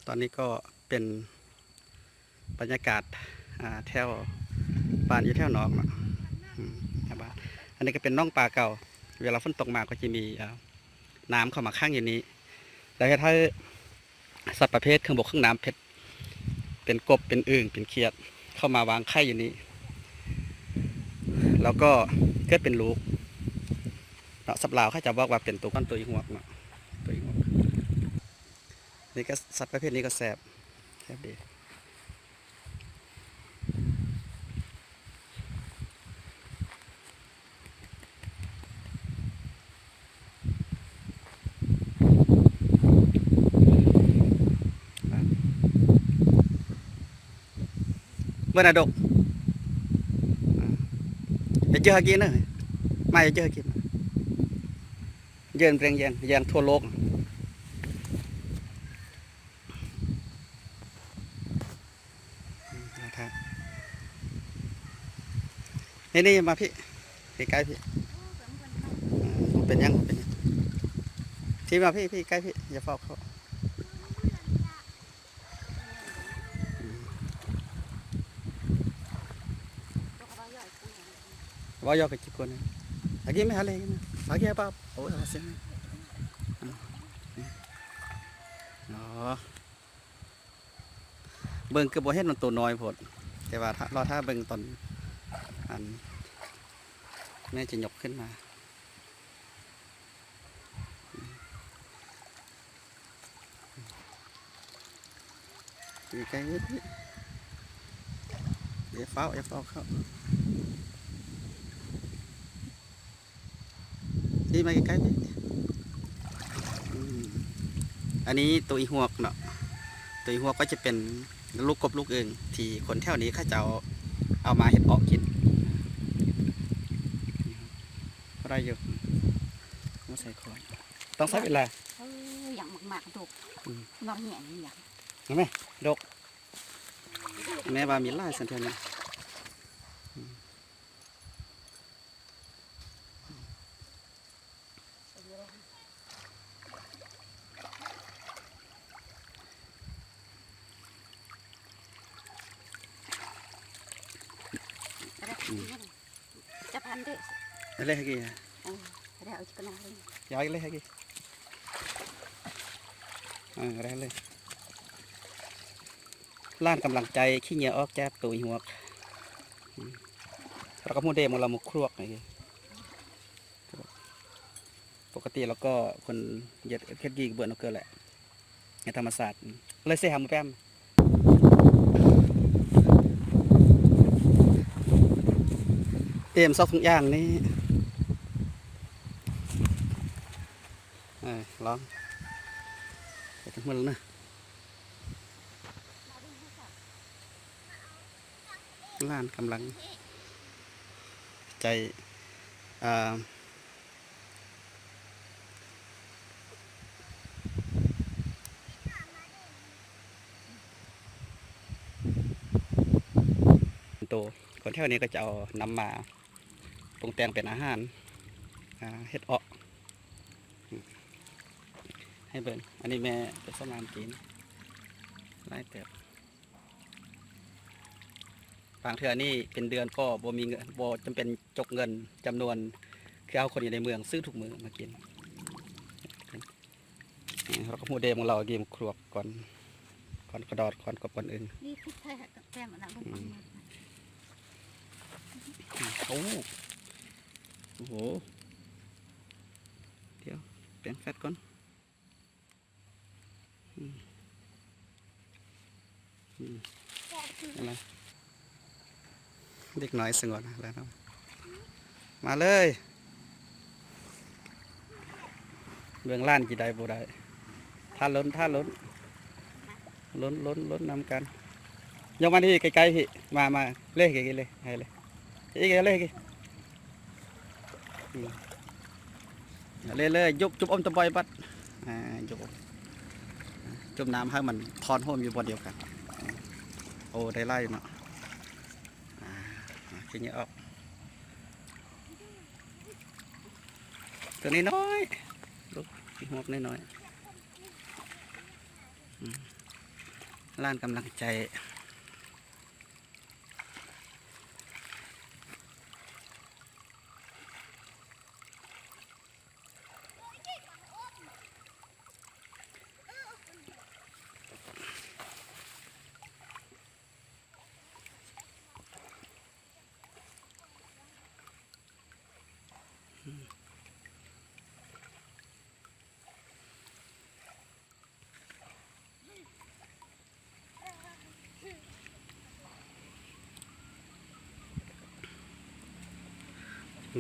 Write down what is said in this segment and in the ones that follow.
ຕອນນີ້ກໍເປັນບັນຍາກາດ ອ່າ ແຖວບ້ານ ຢູ່ແຖວນອກເນາະ ອືມ ແຖວບ້ານ. ອັນນີ້ກໍເປັນໜອງປາເກົ່າ ເວລາຝົນຕົກມາກໍຈະມີ ເອີ ນ້ຳເຂົ້າມາຂັງຢູ່ນີ້ ແລ້ວເຮັດໃຫ້ສັດປະເພດເຄື່ອງບົກເຄື່ອງນ້ຳ ເປັນ ເປັນກົບ ເປັນອຶ່ງ ເປັນຂຽດ ເຂົ້າມາວາງໄຂ່ຢູ່ນີ້ ແລ້ວກໍເກີດເປັນລູກເນາະ. ສັບລາວເຂົາຈະບອກວ່າເປັນໂຕ ໂຕອີຫວກເນາະ ໂຕອີຫວກ. ນີ້ກໍ ສັດປະເພດນີ້ກໍແຊບ ແຊບດີ. ເບິ່ງນະດົກ ອາ ຢ່າຈື່ຫາກິນເດີ ມາ ຢ່າຈື່ຫາກິນ ເຢີນແປງແຍງ ແຍງທົ່ວໂລກ. ອືມ ນີ້ ນີ້ ມາພີ້ ໃກ້ໆ ພີ້ ອືມ ບໍ່ເປັນຫຍັງ ບໍ່ເປັນຫຍັງ ທີ່ມາພີ້ ພີ້ ໃກ້ພີ້ ຢ່າຟ້າວເຂົ້າ ອືມ ເວົ້າຢອກກັບຈິກວນ ອາກິນໄມຫາເລ ອາກິນປາ ໂອ້ຍ ເອົາເສຍ ອືມ ອໍ. ເບິ່ງຄືບໍ່ເຫັນ ມັນໂຕນ້ອຍໂພດ ແຕ່ວ່າຖ້າ ລໍຖ້າເບິ່ງຕອນ ອັນ ແມ່ຈະຍົກຂຶ້ນມາ ໃກ້ໆ ເອີ ຢ່າຟ້າວ ຢ່າຟ້າວເຂົ້າ. ທີ່ມາໃກ້ໆ ນີ້ ອືມ ອັນນີ້ໂຕອີຫວກເນາະ ໂຕອີຫວກກໍຈະເປັນລູກກົບລູກອຶ່ງ ທີ່ຄົນແຖວນີ້ເຂົາເຈົ້າເອົາມາເຮັດເອາະກິນ ພໍໄດ້ຢູ່ ມາໃສ່ຂອງ ຕ້ອງໃຊ້ເວລາ ເອີ ຫຍັງໝາກໆ ດົກ ອືມ ນອນແຫງຫຍັງ ເຫັນໄໝ ດົກ ແມ່ວ່າມີຫຼາຍຊັ້ນແຖວນີ້ ອືມ. ອືມ ຈັບພັນເດ້ ເອົາເລີຍໃຫ້ກິນ ເອີ ເອົາກິນ ຢາກເລີຍໃຫ້ກິນ ເອີ ເອົາເລີຍ. ລ້ານກຳລັງໃຈຂີ້ເຫຍື້ອອອກຈາກໂຕອີຫວກ ອືມ ແລ້ວກໍໝູເດມາລຳໝູຄຣວກນີ້ ປົກກະຕິແລ້ວກໍຄົນເຮັດ ເຮັດກີກະເບືອນອອກເກີແຫຼະ ໃນທຳມະຊາດ ອືມ ເລີຍເສຍຫາໝູແປມ ເອມຊອກທຸກຢ່າງນີ້ ເອີ ລອງ ເຮັດເໝິດແລ້ວນະ. ຫຼານກຳລັງໃຈ ອ່າ ໂຕ ຄົນແຖວນີ້ກໍຈະເອົານຳມາປຸງແຕ່ງເປັນອາຫານ ອ່າ ເຮັດເອາະ ໃຫ້ເບິ່ງ ອັນນີ້ແມ່ໄປສະໜາມກິນ ຫຼາຍເຕີບ. ບາງເທື່ອນີ້ເປັນເດືອນກໍບໍ່ມີເງິນ ບໍ່ຈຳເປັນຈົກເງິນຈຳນວນ ຄືເຮົາຄົນຢູ່ໃນເມືອງຊື້ທຸກມື້ມາກິນ. ເຮົາກໍຮູ້ເດ້ ໝູ່ເຮົາກິນຄວກກ່ອນ ກ່ອນກະດອດ ກ່ອນກອບ ກ່ອນອຶ່ງ. ນີ້ຄືແທ້ແທ້ ແທ້ ອືມ ໂອ້ ໂອ້ໂຫ ດຽວແປງແຟດກ່ອນ. ອືມ ອືມ ອັນນັ້ນ ເດັກນ້ອຍສະຫງວນແລ້ວເນາະ ມາເລີຍ ເບິ່ງຫຼານຊິໄດ້ບໍ່ໄດ້ ຖ້າລຸ້ນ ຖ້າລຸ້ນ ລຸ້ນ ລຸ້ນ ລຸ້ນນຳກັນ. ຍົກມາທີ່ໃກ້ໆ ພີ້ ມາ ມາເລີຍ ເລີຍ ໃຫ້ເລີຍ ອີກເລີຍ ອີກ ອືມ ເລີຍ ເລີຍ ຍົກ ຈຸບອົມຕະບອຍບັດ ອ່າ ຍົກ ຈຸບນ້ຳໃຫ້ມັນທອນໂຮມຢູ່ບ່ອນດຽວກັນ. ໂອ້ ໄດ້ຫຼາຍຢູ່ເນາະ ອ່າ ຂີ້ເຫຍື້ອອອກ ໂຕນ້ອຍໆ ລູກຂີ້ຫວກນ້ອຍໆ ອືມ. ລ້ານກຳລັງໃຈ.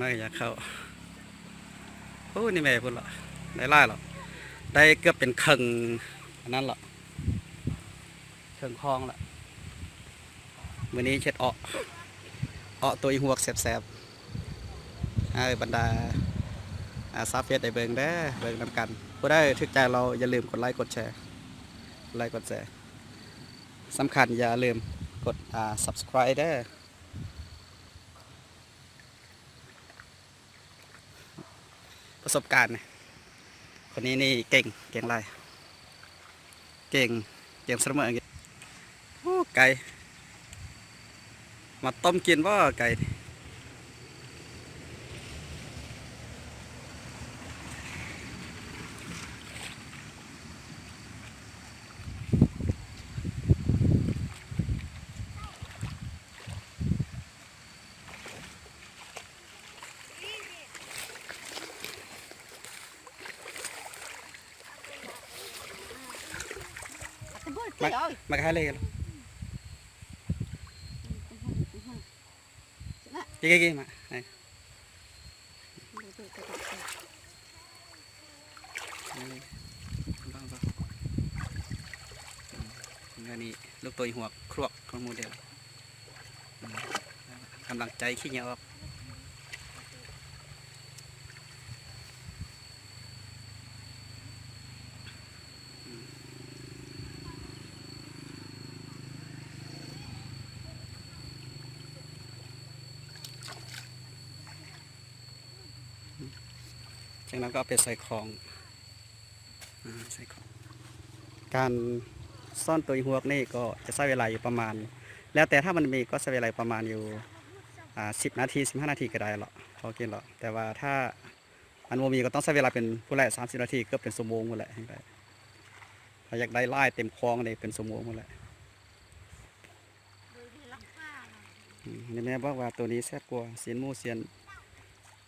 ນ້ອຍຢາກເຂົ້າ. ໂອ້ ນີ້ແມ່ພຸ້ນລະ ໄດ້ຫຼາຍລະ ໄດ້ເກືອບເປັນເຄິ່ງອັນນັ້ນລະ ເຄິ່ງຄອງລະ. ມື້ນີ້ເຮັດເອາະ ເອາະໂຕອີ່ຫວກແຊບໆ ໃຫ້ບັນດາ ອາ ຊາວເຟສໄດ້ເບິ່ງເດີ ເບິ່ງນຳກັນ. ຜູ້ໃດຖືກໃຈລາວ ຢ່າລືມກົດໄລກົດແຊ ກົດໄລກົດແຊ. ສຳຄັນຢ່າລືມກົດ ອາ ຊັບສະຄຣາຍເດີ. ປະສົບການ ຄົນນີ້ນີ້ເກັ່ງ ເກັ່ງຫຼາຍ ເກັ່ງ ເກັ່ງສະເໝີ. ໂອ້ ໄກ່ ມາຕົ້ມກິນບໍ່ໄກ່ນີ້? ມາ ມາກະຫາເລກະ ເກໆ ມາ ອັນນີ້ລູກໂຕອີ່ຫວກຄຣວກຂອງໝູ່ເດລ ກຳລັງໃຈຂີ້ເຫຍື້ອອອກ. ຈາກນັ້ນກໍເອົາໄປໃສ່ຂອງ ອາ ໃສ່ຂອງ. ການຊ້ອນໂຕອີ່ຫວກນີ້ກໍຈະໃຊ້ເວລາຢູ່ປະມານ ແລ້ວແຕ່ຖ້າມັນມີກໍໃຊ້ເວລາປະມານຢູ່ ອາ ສິບນາທີ ສິບຫ້ານາທີກໍໄດ້ລະ ພໍກິນລະ. ແຕ່ວ່າຖ້າມັນບໍ່ມີກໍຕ້ອງໃຊ້ເວລາເປັນພຸ້ນແຫຼະ ສາມສິບນາທີ ເກືອບເປັນຊົ່ວໂມງພຸ້ນແຫຼະ ຈັ່ງໃດ. ຖ້າຢາກໄດ້ຫຼາຍເຕັມຄອງນີ້ເປັນຊົ່ວໂມງພຸ້ນແຫຼະ. ອືມ ອັນນີ້ແມ່ບອກວ່າໂຕນີ້ແຊບກວ່າຊີ້ນໝູ ຊີ້ນ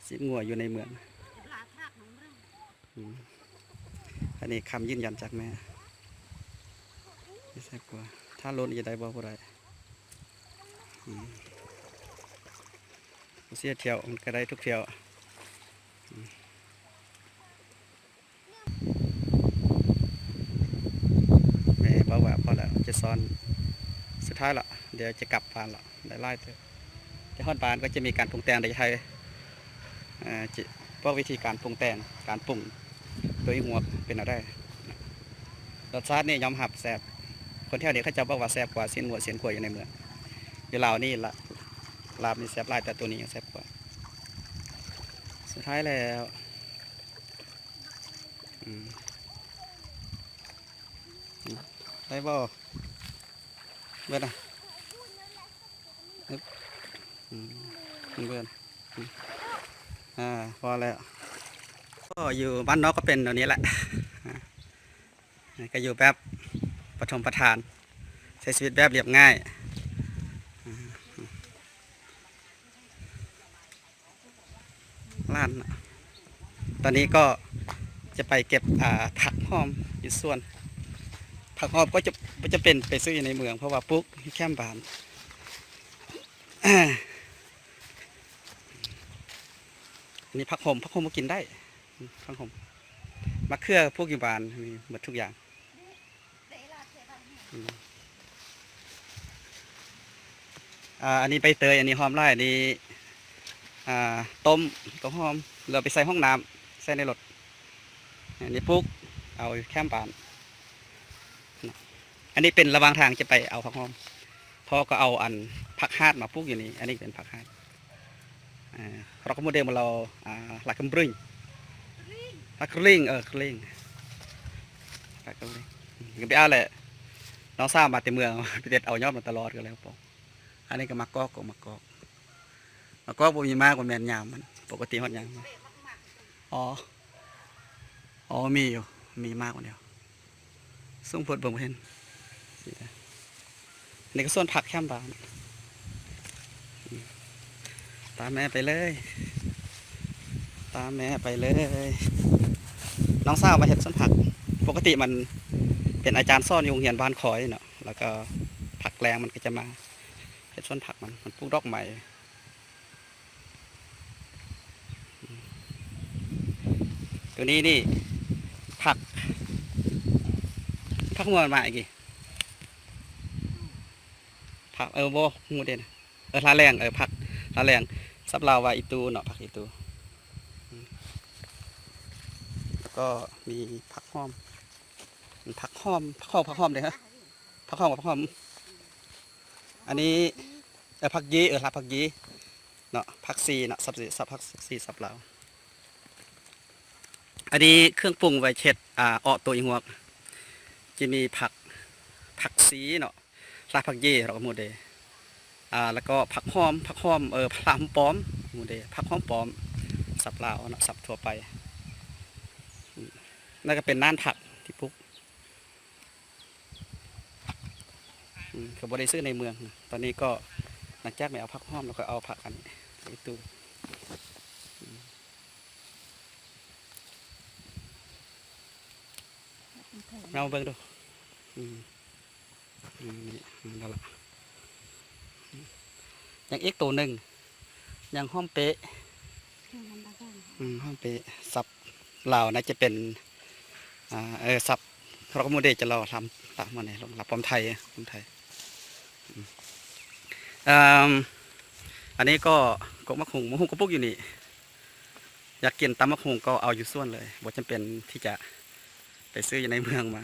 ຊີ້ນງົວຢູ່ໃນເມືອງ. ອືມ ອັນນີ້ຄຳຢືນຢັນຈາກແມ່ ແຊບກວ່າ. ຖ້າໂລນຈະໄດ້ບໍ່ ບໍ່ໄດ້. ອືມ ບໍ່ເສຍທ່ຽວ ມັນກະໄດ້ທຸກທ່ຽວ. ອືມ ແມ່ບອກວ່າພໍແລ້ວ ຈະຊ້ອນສຸດທ້າຍລະ ດຽວຈະກັບບ້ານລະ ໄດ້ຫຼາຍເຕີບ. ແຕ່ຮອດບ້ານກໍຈະມີການປຸງແຕ່ງ ດຽວຈະຖ່າຍ ເອີ ຈະບອກວິທີການປຸງແຕ່ງ ການປຸງໂຕອີ່ຫວກເປັນແນວໃດ. ລົດຊາດນີ້ຍອມຮັບແຊບ ຄົນແຖວນີ້ເຂົາເຈົ້າບອກວ່າແຊບກວ່າຊີ້ນງົວ ຊີ້ນຄວາຍຢູ່ໃນເມືອງ. ຢູ່ລາວນີ້ລາບ ລາບນີ້ແຊບຫຼາຍ ແຕ່ໂຕນີ້ຍັງແຊບກວ່າ. ສຸດທ້າຍແລ້ວ ອືມ ໄດ້ບໍ່? ເບິດນະ ອືມ ເບິດ ອືມ ອາ ພໍແລ້ວ. ກໍຢູ່ບ້ານນອກກໍເປັນແນວນີ້ແຫຼະ ອາ ກໍຢູ່ແບບປະຖົມປະຖານ ໃຊ້ຊີວິດແບບລຽບງ່າຍ ອາ. ລ້ານ. ຕອນນີ້ກໍຈະໄປເກັບ ອາ ຜັກຫອມຢູ່ສວນ. ຜັກຫອມກໍຈະ ຈະເປັນໄປຊື້ຢູ່ໃນເມືອງ ເພາະວ່າປູກຢູ່ແຄມບ້ານ. ອັນນີ້ຜັກຫົມ ຜັກຫົມກໍກິນໄດ້ ຜັກຫົມ ມະເຂືອ ປູກຢູ່ບ້ານ ມີໝົດທຸກຢ່າງ. ອືມ ອາ ອັນນີ້ໃບເຕີຍ ອັນນີ້ຫອມຫຼາຍ ອັນນີ້ ອາ ຕົ້ມກໍຫອມ ແລ້ວໄປໃສ່ຫ້ອງນ້ຳ ໃສ່ໃນລົດ. ອັນນີ້ປູກເອົາແຄມບ້ານ. ອັນນີ້ເປັນລະຫວ່າງທາງຈະໄປເອົາຜັກຫອມ ພໍ່ກໍເອົາອັນຜັກຫາດມາປູກຢູ່ນີ້. ອັນນີ້ເປັນຜັກຫາດ ເອີ ເຮົາກໍບໍ່ໄດ້ມາເລົ່າ ອາ ລາກຳບຣິງ ລາກະລິງ ເອີ ກະລິງ ລາກະລິງ ກໍໄປເອົາແຫຼະ. ນ້ອງສາວມາແຕ່ເມືອງ ໄປເດັດເອົາຍອດມັນຕະຫຼອດ ກໍເລີຍບໍ່ປອກ. ອັນນີ້ກໍໝາກກອກ ກໍໝາກກອກ ໝາກກອກບໍ່ມີໝາກ ບໍ່ແມ່ນຍາມມັນ ປົກກະຕິຮອດຍາມມັນ. ອໍ ອໍ ມີຢູ່ ມີໝາກມັນຢູ່. ສູງໂພດເບິ່ງບໍ່ເຫັນ. ນີ້ກໍສວນຜັກແຄມບ້ານ. ຕາມແມ່ໄປເລີຍ ຕາມແມ່ໄປເລີຍ. ນ້ອງສາວມາເຮັດສວນຜັກ. ປົກກະຕິມັນເປັນອາຈານສອນຢູ່ໂຮງຮຽນບ້ານຄອຍເນາະ ແລ້ວກໍພັກແລງມັນກໍຈະມາເຮັດສວນຜັກມັນ ມັນປູກດອກໄມ້. ໂຕນີ້ນີ້ ຜັກ ຜັກຫົວໝາກອີກ ຜັກ ເອີ ບໍ່ຮູ້ເດ້ນະ ເອີ ລາແລງ ເອີ ຜັກລາແລງ ສັບລາວວ່າອີຕູເນາະ ຜັກອີຕູ. ແລ້ວກໍມີຜັກຫອມ ຜັກຫອມ ຜັກຫອມ ຜັກຫອມເດ້ ຜັກຫອມກັບຜັກຫອມ. ອັນນີ້ ເອີ ຜັກຢີ່ ເອີ ລາກຜັກຢີ່ເນາະ ຜັກຊີເນາະ ສັບ ສັບ ຜັກຊີສັບລາວ. ອັນນີ້ເຄື່ອງປຸງໄວ້ເຮັດ ອ່າ ເອາະໂຕອີຫວກ ຈະມີຜັກ ຜັກຊີເນາະ ລາກຜັກຢີ່ ເຮົາກໍໝູເດ ອ່າ ແລ້ວກໍຜັກຫອມ ຜັກຫອມ ເອີ ລາກຫອມປ້ອມ ໝູເດ ຜັກຫອມປ້ອມ ສັບລາວເນາະ ສັບທົ່ວໄປ. ອືມ ນັ້ນກໍເປັນນານຜັກທີ່ປູກ. ອືມ ກໍບໍ່ໄດ້ຊື້ໃນເມືອງ. ຕອນນີ້ກໍຫຼັງຈາກແມ່ເອົາຜັກຫອມ ແລ້ວກໍເອົາຜັກອັນນີ້ ໄປຕູ້ ອືມ ເອົາເບິ່ງດູ. ອືມ ອືມ ນີ້ ນັ້ນລະ ອືມ ຍັງອີກໂຕໜຶ່ງ ຍັງຫອມເປະ ອືມ ຫອມເປະ ສັບລາວໜ້າຈະເປັນ ອ່າ ເອີ ສັບ ເຮົາກໍໝູເດຈະລາວ ລາວ ລາວ ໝູນີ້ ລາວປ້ອມໄທ ປ້ອມໄທ. ອືມ ເອີ່ມ ອັນນີ້ກໍ ກົກໝາກຫຸ່ງ ໝາກຫຸ່ງກໍປູກຢູ່ນີ້ ຢາກກິນຕຳໝາກຫຸ່ງກໍເອົາຢູ່ສວນເລີຍ ບໍ່ຈຳເປັນທີ່ຈະໄປຊື້ຢູ່ໃນເມືອງມາ.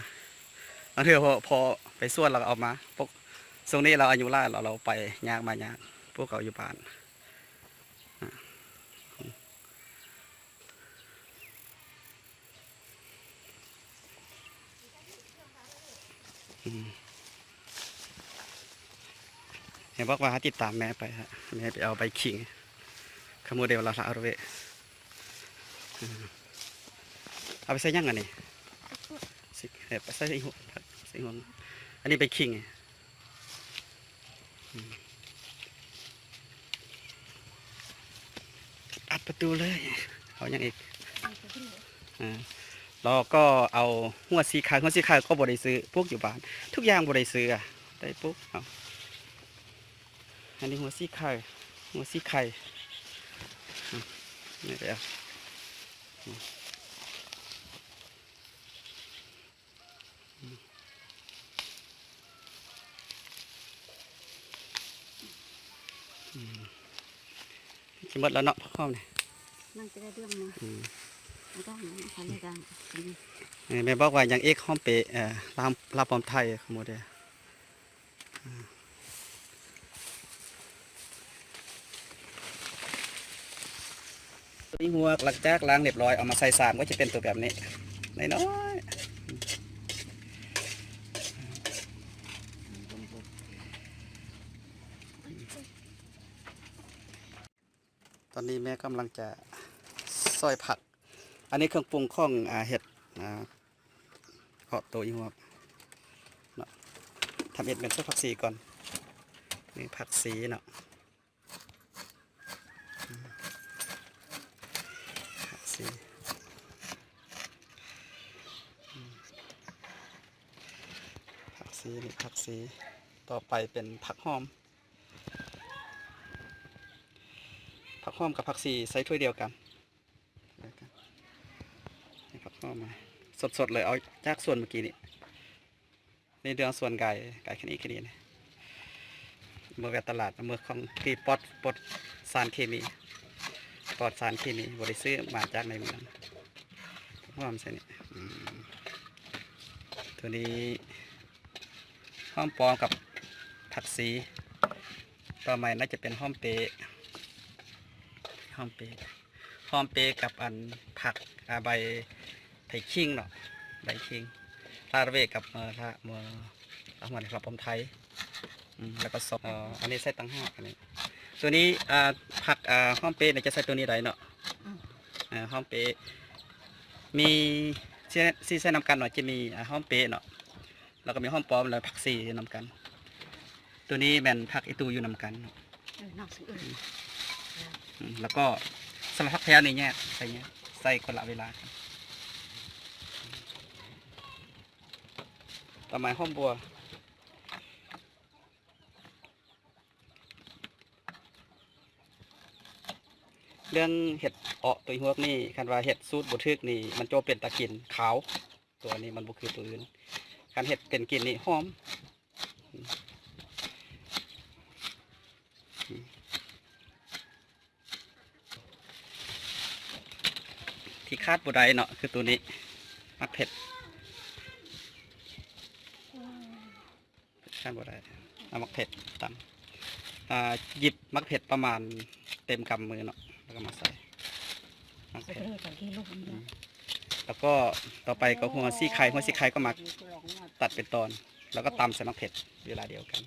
ລາງເທື່ອພໍ ພໍໄປສວນລາວກໍເອົາມາ ປົກ ຊ່ວງນີ້ລາວອາຍຸຫຼາຍແລ້ວ ລາວໄປຍາກມາຍາກ ປູກເອົາຢູ່ບ້ານ. ອືມ ແມ່ບອກວ່າໃຫ້ຕິດຕາມແມ່ໄປ ແມ່ໄປເອົາໃບຂີງ ຂະໂມເດວລາລາອາໂຣເວ ອືມ ເອົາໄປໃສ່ຫຍັງອັນນີ້? ຊິ ເອີ ໄປໃສ່ຫວ ໃສ່ຫວ ອັນນີ້ໃບຂີງ. ອືມ ອັດປະຕູເລີຍ ເອົາຫຍັງອີກ? ເອົາປະຕູ ອ່າ ແລ້ວກໍເອົາຫົວສີຂາວ ຫົວສີຂາວກໍບໍ່ໄດ້ຊື້ ປູກຢູ່ບ້ານ ທຸກຢ່າງບໍ່ໄດ້ຊື້ ໄດ້ປູກເອົາ. ອັນນີ້ຫົວສີຂາວ ຫົວສີໄຄ ອືມ ນີ້ໄປເອົາ ອືມ. ອືມ ອືມ ຊິໝົດແລ້ວເນາະ ຜັກຫອມນີ້ ມັນຈະໄດ້ເລື່ອງນະ ອືມ ເອົາດອກນີ້ ເອົາເລີຍດອກ ອືມ ນີ້ແມ່ບອກວ່າຍັງອີກ ຫອມເປະ ເອີ ລາວ ລາວປ້ອມໄທ ຂະໂມເດວ ອືມ. ຕົວນີ້ຫວກ ຫຼັງຈາກລ້າງລຽບຮ້ອຍ ເອົາມາໃສ່ຊາມ ກໍຈະເປັນຕົວແບບນີ້ ນ້ອຍໆ. ຕອນນີ້ແມ່ກຳລັງຈະຊອຍຜັກ ອັນນີ້ເຄື່ອງປຸງຂອງ ອາ ເຮັດ ອາ ເອາະໂຕອີຫວກເນາະ ທຳອິດແມ່ນຊອຍຜັກຊີກ່ອນ ນີ້ຜັກຊີເນາະ ຜັກຊີ ຜັກຊີ ນີ້ຜັກຊີ ຕໍ່ໄປເປັນຜັກຫອມ ຜັກຫອມກັບຜັກຊີໃສ່ຖ້ວຍດຽວກັນ ນີ້ຜັກຫອມ ສົດໆເລີຍ ເອົາຈາກສວນມື້ກີ້ນີ້ ໃນເລື່ອງສວນກາຍ ກາຍຄະນີ ຄະນີ ເມື່ອແວ່ຕະຫຼາດ ເມື່ອຂອງທີ່ປອດ ປອດສານເຄມີ ປອດສານເຄມີ ບໍ່ໄດ້ຊື້ມາຈາກໃນເມືອງ ຫອມໃສ່ນີ້ ອືມ ໂຕນີ້ຫອມປ້ອມກັບຜັກຊີ ຕໍ່ໄປໜ້າຈະເປັນຫອມເປະ ຫອມເປະ ຫອມເປກັບອັນຜັກ ອາ ໃບໄຜ່ຂິງເນາະ ໃບຂິງ ລ ອາເຣເວກັບ ເອີ ລະ ເອີ ລະຫວ່າງລະບົມໄທ ອືມ ແລ້ວກໍສອງ ເອີ ອັນນີ້ໃສ່ຕ່າງຫາກ ອັນນີ້ ຕົວນີ້ ອ່າ ຜັກ ອ່າ ຫອມເປະນີ້ຈະໃສ່ຕົວນີ້ໄດ້ເນາະ ອືມ ເອີ ຫອມເປະ ມີ ຊິ ຊິໃສ່ນຳກັນເນາະ ຈະມີ ອ່າ ຫອມເປະເນາະ ແລ້ວກໍມີຫອມປ້ອມ ແລ້ວຜັກຊີນຳກັນ ຕົວນີ້ແມ່ນຜັກອີຕູຢູ່ນຳກັນເນາະ ເອີ ນອກຊິເອີ ອືມ ແລ້ວກໍສຳລັບຜັກແພວນີ້ແຍກ ໃສ່ແຍກ ໃສ່ຄົນລະເວລາ ຕໍ່ມາຫອມບົວ ເລື່ອງເຮັດເອາະໂຕອີ່ຫວກນີ້ ຄັນວ່າເຮັດສູດບໍ່ຖືກນີ້ ມັນຈະເປັນຕາກິນ ຄາວ ຕົວນີ້ມັນບໍ່ຄືຕົວອື່ນ ຄັນເຮັດເປັນກິນນີ້ຫອມ ທີ່ຂາດບໍ່ໄດ້ເນາະ ຄືໂຕນີ້ ໝາກເຜັດ ຂາດບໍ່ໄດ້ ເອົາໝາກເຜັດຕຳ ອ່າ ຫຍິບໝາກເຜັດປະມານເຕັມກຳມືເນາະ ແລ້ວກໍມາໃສ່ໝາກເຜັດ ອືມ ແລ້ວກໍຕໍ່ໄປກໍຫົວສີໄຄ ຫົວສີໄຄກໍມາຕັດເປັນຕອນ ແລ້ວກໍຕຳໃສ່ໝາກເຜັດເວລາດຽວກັນ.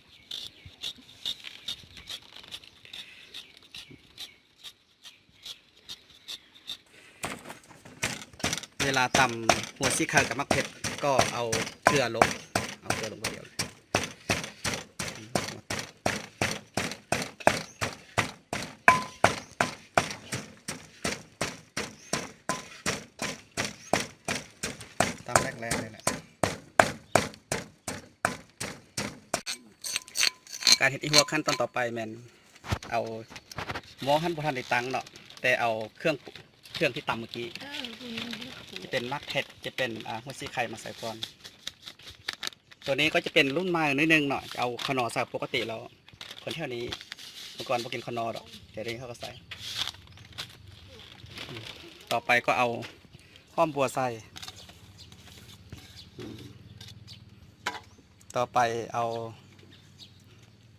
ເວລາຕຳຫົວສີໄຄກັບໝາກເຜັດ ກໍເອົາເກືອລົງ ເອົາເກືອລົງບາດດຽວ ຕຳແຫຼກໆ ນີ້ແຫຼະ. ການເຮັດອີ່ຫວກຂັ້ນຕອນຕໍ່ໄປແມ່ນເອົາ ໝໍ້ຫັ້ນບໍ່ທັນໄດ້ຕັ້ງເນາະ ແຕ່ເອົາເຄື່ອງ ເຄື່ອງທີ່ຕຳເມື່ອກີ້ ຈະເປັນໝາກເຜັດ ຈະເປັນ ອ່າ ຫົວສີໄຄມາໃສ່ກ່ອນ. ຕົວນີ້ກໍຈະເປັນລຸ້ນໃໝ່ໜ້ອຍໜຶ່ງເນາະ ຈະເອົາຂະໜໍໃສ່ ປົກກະຕິແລ້ວ ຄົນແຖວນີ້ເມື່ອກ່ອນບໍ່ກິນຂະໜໍດອກ ແຕ່ດຽວນີ້ເຂົາກໍໃສ່. ຕໍ່ໄປກໍເອົາຫອມບົວໃສ່ ຕໍ່ໄປເອົາ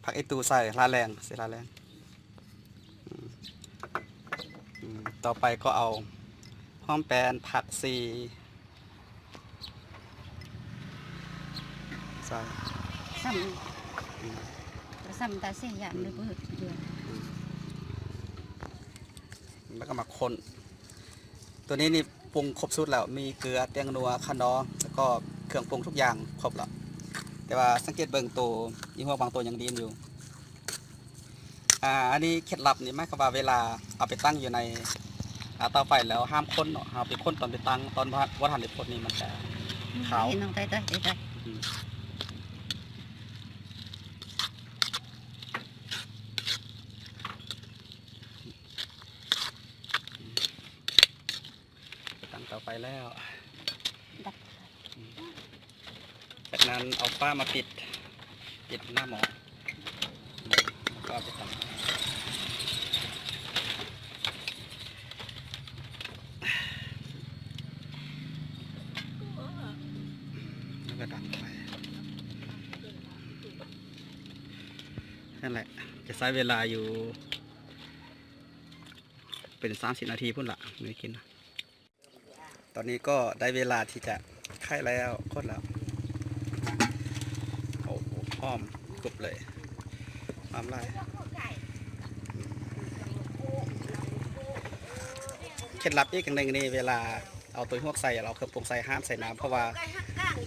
ຜັກອີຕູໃສ່ ລະແລງ ໃສ່ລະແລງ ອືມ ອືມ ຕໍ່ໄປກໍເອົາຫອມແປ້ນ ຜັກຊີ ໃສ່ ຊ້ຳ ອືມ ຊ້ຳຕາເສຍ ຢ້ານ ອືມ ເລີຍບໍ່ເຮັດເທື່ອ ອືມ ແລ້ວກໍມາຄົນ ຕົວນີ້ນີ້ປຸງຄົບສຸດແລ້ວ ມີເກືອ ແປ້ງນົວ ຂະໜໍ ແລ້ວກໍເຄື່ອງປຸງທຸກຢ່າງຄົບແລ້ວ ແຕ່ວ່າສັງເກດເບິ່ງໂຕອີ່ຫວກບາງໂຕຍັງດີນຢູ່. ອ່າ ອັນນີ້ເຄັດລັບນີ້ໝາຍຄວາມວ່າເວລາເອົາໄປຕັ້ງຢູ່ໃນ ອ່າ ເຕົາໄຟແລ້ວຫ້າມຄົນເນາະ ເຮົາໄປຄົນຕອນໄປຕັ້ງ ຕອນບໍ່ ບໍ່ທັນໄດ້ຄົນນີ້ມັນຈະຄາວ ເຫັນນ້ອງໄຕ້ ໄຕ້ ໄຕ້ ອືມ. ຕັ້ງເຕົາໄຟແລ້ວ ດັບ ອືມ ຈາກນັ້ນເອົາຝາມາປິດ ປິດໜ້າໝໍ້ ອືມ ແລ້ວກໍເອົາໄປຕັ້ງ ແລ້ວກໍດັບໄຟ ນັ້ນແຫຼະ ຈະໃຊ້ເວລາຢູ່ ເປັນສາມສິບນາທີພຸ້ນລະ ມື້ກິນນະ. ຕອນນີ້ກໍໄດ້ເວລາທີ່ຈະໄຂແລ້ວ ຄົນແລ້ວ ໂອ້ ຫອມກຸບເລີຍ ຫອມຫຼາຍ. ເຄັດລັບອີກຢ່າງໜຶ່ງນີ້ ເວລາເອົາໂຕຫວກໃສ່ ເອົາເຄື່ອງປຸງໃສ່ ຫ້າມໃສ່ນ້ຳ ເພາະວ່າ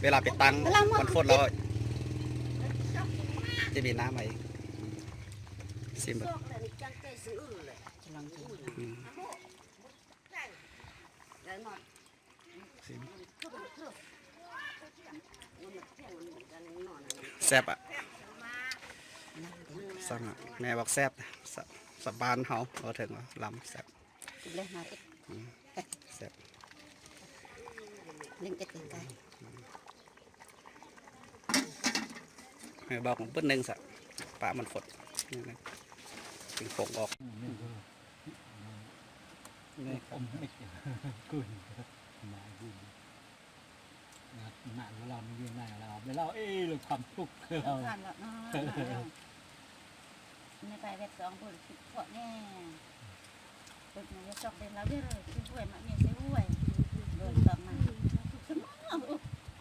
ເວລາໄປຕັ້ງມັນຟົດແລ້ວ ຈະມີນ້ຳມາອີກ. ຊີມເບິ່ງ ອືມ. ແຊບອະ ສັ່ງອະ ແມ່ບອກແຊບ ສະ ສະບານເຮົາ ເວົ້າເຖິງວ່າລຳແຊບ ອືມ ແຊບ ໃຫ້ບອກເບິດໜຶ່ງຊະ ປາມັນຟົດ ຈຶ່ງຟົງອອກ. ນີ້ ອມເມັດ ກຸນ ມາກຸນ ນະ ນະ ເວລາມັນຢູ່ໃນລາວ ເວລາ ເອີ ຄວາມທຸກ ເອີ ຜ່ານລະເນາະ ໃນປາຍແວດສອງ ບໍ່ໄດ້ຄິດເພາະແນ່ ເປັນຫຍັງຈະຊອກເປັນລາວເດີ ຊິຫ້ວຍມາເມຊິຫ້ວຍ ໂດນຕອບມາ ທຸກສະໝອງ ໂ